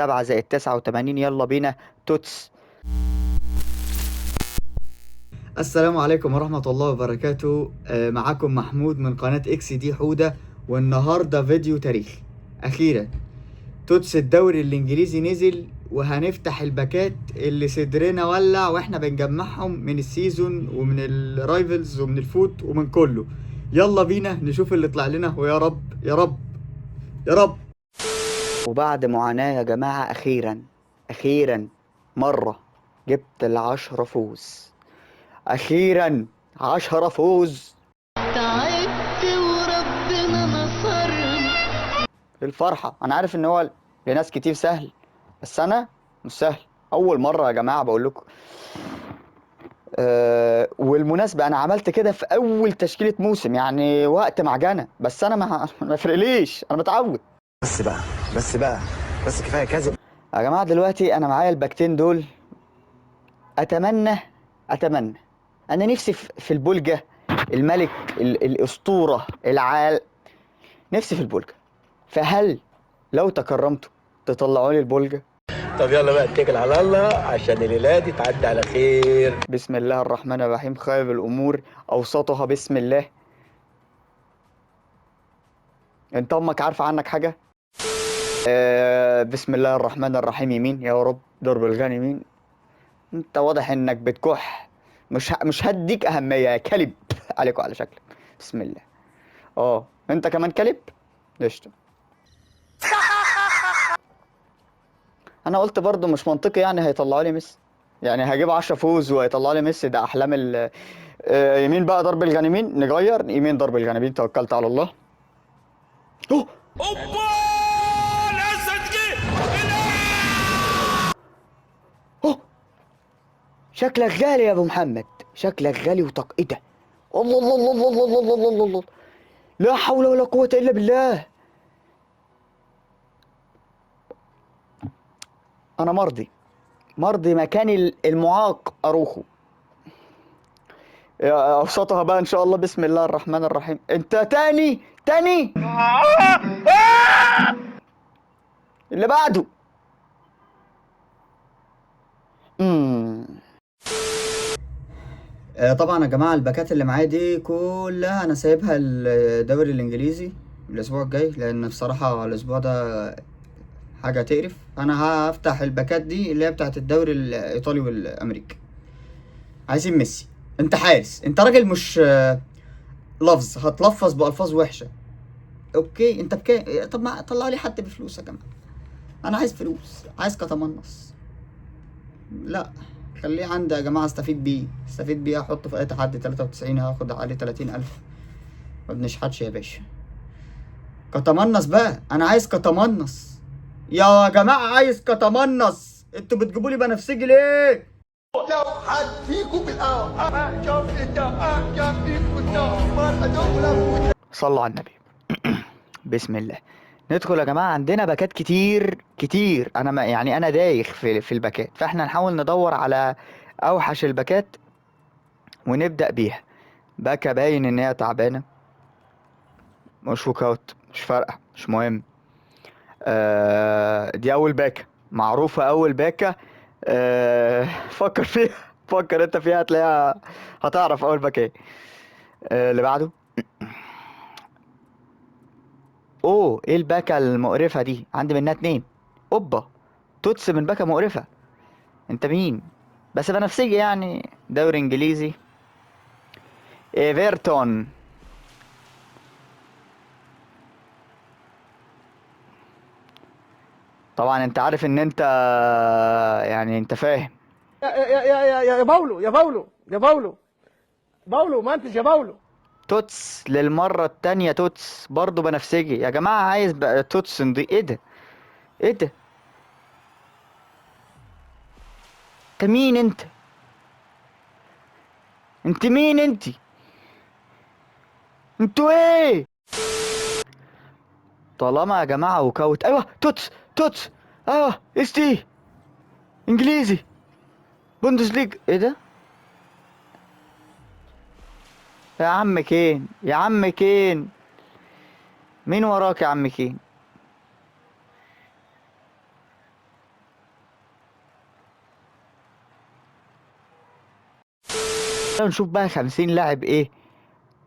7 زائد 89. يلا بينا TOTS. السلام عليكم ورحمة الله وبركاته. معاكم محمود من قناة اكس دي حودة، والنهاردة فيديو تاريخي. أخيرا TOTS الدوري الإنجليزي نزل، وهنفتح الباكات اللي صدرنا ولع واحنا بنجمعهم من ال season ومن ال Rivals ومن ال FUT ومن كله. يلا بينا نشوف اللي طلع لنا، ويا رب يا رب يا رب. وبعد معاناة يا جماعة أخيرا أخيرا مرة جبت 10 فوز، أخيرا 10 فوز. تعبت وربنا نصرني. الفرحة أنا عارف إن هو لناس كتير سهل، بس أنا مش سهل. أول مرة يا جماعة بقول لكم. والمناسبة أنا عملت كده في أول تشكيلة موسم، يعني وقت معجنة، بس أنا ما يفرقليش، أنا متعود. بس بقى بس بقى بس كفاية كذب. يا جماعة دلوقتي أنا معايا الباكتين دول. أتمنى أنا نفسي في البولجة، الملك الأسطورة العال، نفسي في البولجة. فهل لو تكرمتوا تطلعوا لي البولجة؟ طب يلا بقى اتكل على الله عشان الليلة دي تعدي على خير. بسم الله الرحمن الرحيم، خير الأمور أوسطها بسم الله. أنت أمك عارفة عنك حاجة؟ بسم الله الرحمن الرحيم. يمين يا رب، ضرب الغني يمين. أنت واضح إنك بتكح، مش هديك أهمية يا كلب. عليكم على شكلك. بسم الله. أنت كمان كلب؟ قشطة. أنا قلت برضو مش منطقي، يعني هيطلعوا لي ميسي، يعني هجيب 10 فوز وهيطلعوا لي ميسي، ده أحلام ال يمين بقى ضرب الغانمين، نغير يمين ضرب الغانمين. توكلت على الله. أوه! أوه! شكلك غالي يا أبو محمد، شكلك غالي وتقيدة. الله الله الله الله الله الله الله الله الله، لا حول ولا قوة إلا بالله. أنا مرضي مكان المعاق أروخو. يا أوسطها بقى إن شاء الله. بسم الله الرحمن الرحيم. أنت تاني تاني اللي بعده. طبعا يا جماعة الباكات اللي معايا دي كلها أنا سايبها الدوري الإنجليزي الأسبوع الجاي، لأن بصراحة الأسبوع ده حاجة تقرف. أنا هفتح الباكات دي اللي هي بتاعت الدوري الإيطالي والأمريكي. عايزين ميسي. أنت حارس، أنت راجل مش لفظ، هتلفظ بألفاظ وحشة. okay أنت بكام؟ طب ما طلع لي حد بفلوس يا جماعة، أنا عايز فلوس، عايز كتمنص. لا خليه عندي يا جماعة، استفيد بيه، استفيد بيه، احطه في اي تحدي 93 هاخد عليه 30,000. ما بنشحتش يا باشا. كتمنص بقى، انا عايز كتمنص يا جماعة، عايز كتمنص. انتوا بتجيبوا لي بنفسجي ليه؟ لو حد فيكم صلوا على النبي. بسم الله. ندخل يا جماعة، عندنا باكات كتير كتير. أنا ما يعني أنا دايخ في الباكات، فإحنا نحاول ندور على أوحش الباكات ونبدأ بيها. باكا باين إن هي تعبانة، مش walkout، مش فارقة، مش مهم. دي أول باكا معروفة، أول باكا. فكر فيها، فكر أنت فيها هتلاقيها، هتعرف أول باكا إيه. اللي بعده. ايه الباكا المقرفة دي؟ عندي منها 2. اوبا، TOTS من باكا مقرفة. انت مين؟ بس بنفسجي يعني. دوري انجليزي، ايفرتون. طبعا انت عارف ان انت يعني انت فاهم. يا يا يا يا يا باولو، يا باولو، يا باولو، باولو ما انتش يا باولو. TOTS للمرة التانية، TOTS برضو بنفسجي يا جماعة. عايز بقى TOTS نضيف. ايه ده؟ ايه ده؟ انت مين انت؟ انت مين انت؟ انتوا ايه؟ طالما يا جماعة walkout. ايوه TOTS، TOTS، ايوه ST انجليزي بوندسليج. ايه ده؟ يا عم كين، يا عم كين، مين وراك يا عم كين؟ نشوف بقى 50 لاعب ايه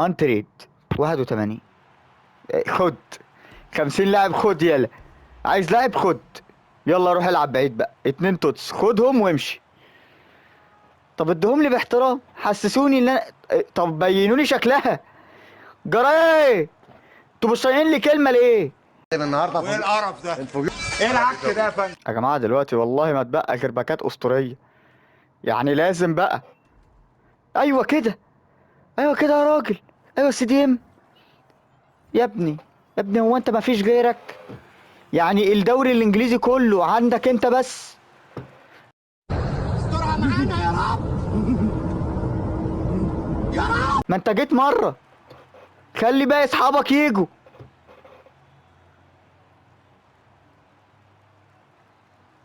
untrade 81. خد 50 لاعب، خد يلا، عايز لاعب خد، يلا روح العب بعيد بقى. 2 TOTS خدهم وامشي. طب اديهم لي باحترام، حسسوني ان انا، طب بينوني شكلها. جرى ايه؟ انتوا مش طايقين لي كلمة ليه؟ النهارده وايه القرف ده؟ ايه العك ده يا فندم؟ يا جماعة دلوقتي والله ما اتبقى غير باكات اسطورية، يعني لازم بقى. ايوه كده، ايوه كده يا راجل، ايوه CDM. يا ابني يا ابني، هو انت ما فيش غيرك؟ يعني الدوري الانجليزي كله عندك انت بس. استرها معانا يا رب يا رب. ما انت جيت مرة، خلي باقي اصحابك يجوا.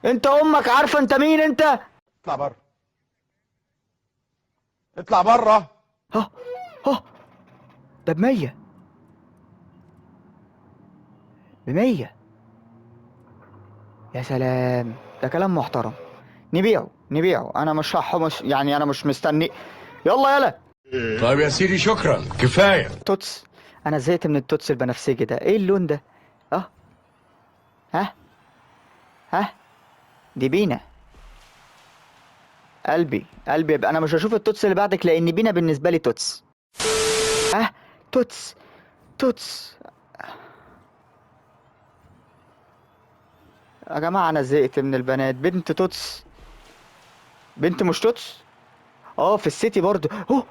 انت امك عارفه انت مين انت؟ اطلع بره، اطلع بره. ها ها، ده ب100، ب100. يا سلام، ده كلام محترم. نبيعه نبيعه، انا مش هحمش يعني، انا مش مستني. يلا يلا. طيب يا سيدي شكرا كفاية. TOTS، انا زهقت من ال TOTS البنفسجي ده. ايه اللون ده؟ اه ها ها، دي بينا. قلبي قلبي، يبقى انا مش هشوف ال TOTS اللي بعدك، لان بينا بالنسبة لي TOTS. ها TOTS TOTS. يا جماعة انا زهقت من البنات. بنت TOTS، بنت مش TOTS. في السيتي برضو. اوه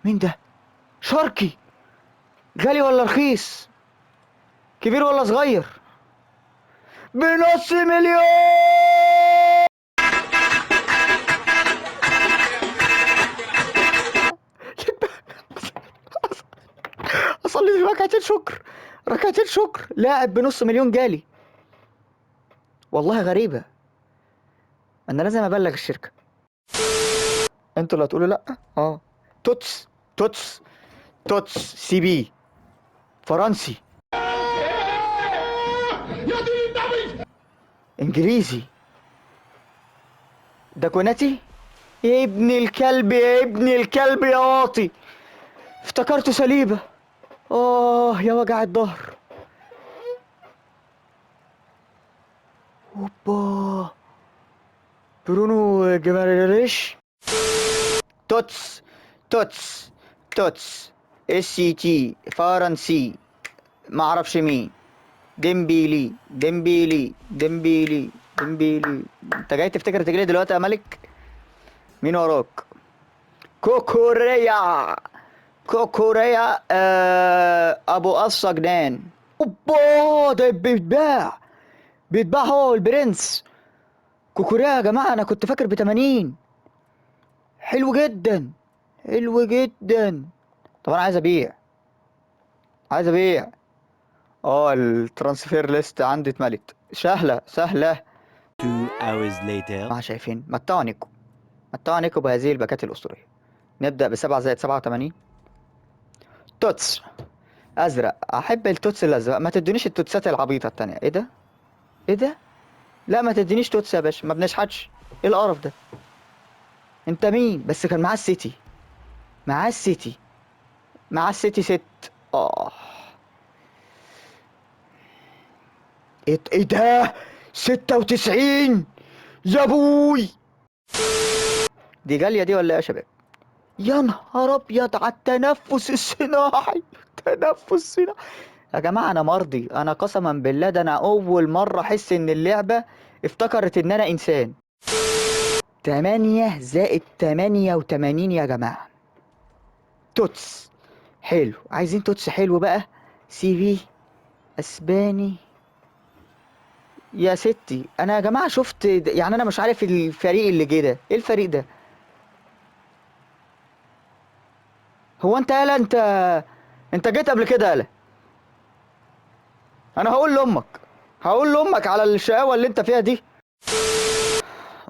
مين ده؟ شرقي. غالي ولا رخيص؟ كبير ولا صغير؟ بنص مليون. اصلي ركعتين شكر، ركعتين شكر. لاعب بنص مليون جالي، والله غريبة. انا لازم ابلغ الشركة. انتوا اللي هتقولوا لا. TOTS TOTS TOTS CB فرنسي انجليزي. ده كوناتي؟ يا ابن الكلب يا ابن الكلب يا واطي، افتكرته سليبة. يا وجع الظهر. اوبا، برونو جيماريش. TOTS TOTS TOTS SCT فرنسي معرفش مين. ديمبيلي ديمبيلي ديمبيلي ديمبيلي. انت جاي تفتكر تجري دلوقتي يا ملك؟ مين وراك؟ كوكوريا كوكوريا. ابو قصة جنان. اوبا، ده بيتباع، بيتباع هو البرنس. كوكوريا يا جماعة، انا كنت فاكر ب80. حلو جدا حلو جدا. طب انا عايز ابيع، عايز ابيع. ال transfer list عندي اتملت. سهلة سهلة. 2 hours later. ما شايفين؟ متعوا عينيكم، متعوا عينيكم بهذه الباكات الأسطورية. نبدأ ب7 زائد 87. TOTS أزرق، أحب ال TOTS الأزرق. ما تدونيش التوتسات العبيطة التانية. إيه ده؟ إيه ده؟ لا ما تدينيش TOTS يا باشا، ما بنشحتش. إيه القرف ده؟ أنت مين؟ بس كان معاه السيتي، معاه السيتي، معاه السيتي 6. إيه ده؟ 96 يا بوي. دي غالية دي ولا ايه يا شباب؟ يا نهار ابيض على التنفس الصناعي، التنفس الصناعي يا جماعة. انا مرضي، انا قسما بالله ده انا اول مرة احس ان اللعبة افتكرت ان انا انسان. 8 زائد 88 يا جماعة. TOTS حلو، عايزين TOTS حلو بقى. CB اسباني يا ستي. انا يا جماعة شفت، يعني انا مش عارف الفريق اللي جه ده ايه. الفريق ده هو انت يالا، انت جيت قبل كده يالا. انا هقول لامك، هقول لامك على الشقاوة اللي انت فيها دي.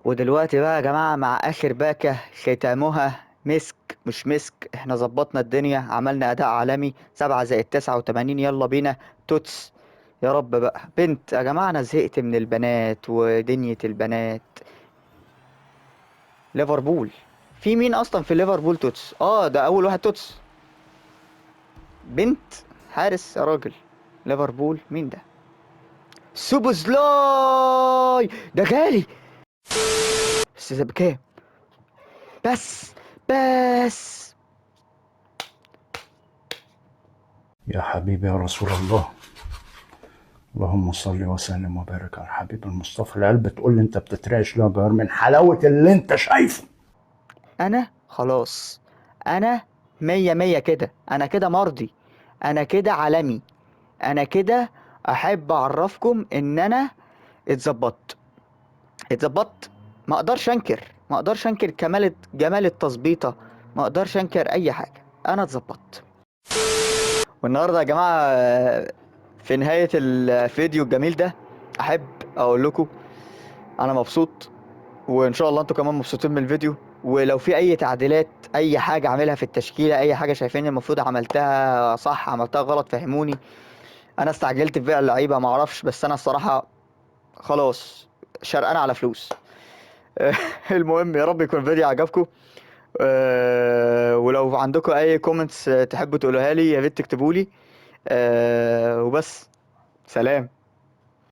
ودلوقتي بقى يا جماعة مع اخر باكه ختامها مسك مش مسك. احنا ظبطنا الدنيا، عملنا اداء عالمي. 7 زائد 89. يلا بينا TOTS يا رب بقى. بنت يا جماعة، انا زهقت من البنات ودنيا البنات. ليفربول في مين اصلا في ليفربول TOTS؟ ده اول واحد TOTS، بنت حارس يا راجل. ليفربول مين ده؟ سوبوزلاي ده غالي، بس ده بكام؟ بس بس يا حبيبي يا رسول الله، اللهم صل وسلم وبارك على الحبيب المصطفى. العيال بتقول لي انت بتترعش ليه يا جار من حلاوة اللي انت شايفه. انا خلاص، انا مية مية كده، انا كده مرضي، انا كده عالمي، انا كده احب اعرفكم ان انا اتظبطت، اتظبطت. ما اقدرش انكر، ما اقدرش انكر كمال جمال التظبيطه، ما اقدرش انكر اي حاجه، انا اتظبطت. والنهارده يا جماعه في نهايه الفيديو الجميل ده احب اقول لكم انا مبسوط، وان شاء الله انتوا كمان مبسوطين من الفيديو. ولو في اي تعديلات، اي حاجه اعملها في التشكيله، اي حاجه شايفين المفروض عملتها صح عملتها غلط، فهموني. انا استعجلت في بيع اللعيبه ما اعرفش، بس انا الصراحه خلاص شرقان على فلوس. المهم يا رب يكون الفيديو عجبكم، ولو عندكم اي comments تحبوا تقولوها لي يا ريت تكتبوا لي. وبس، سلام.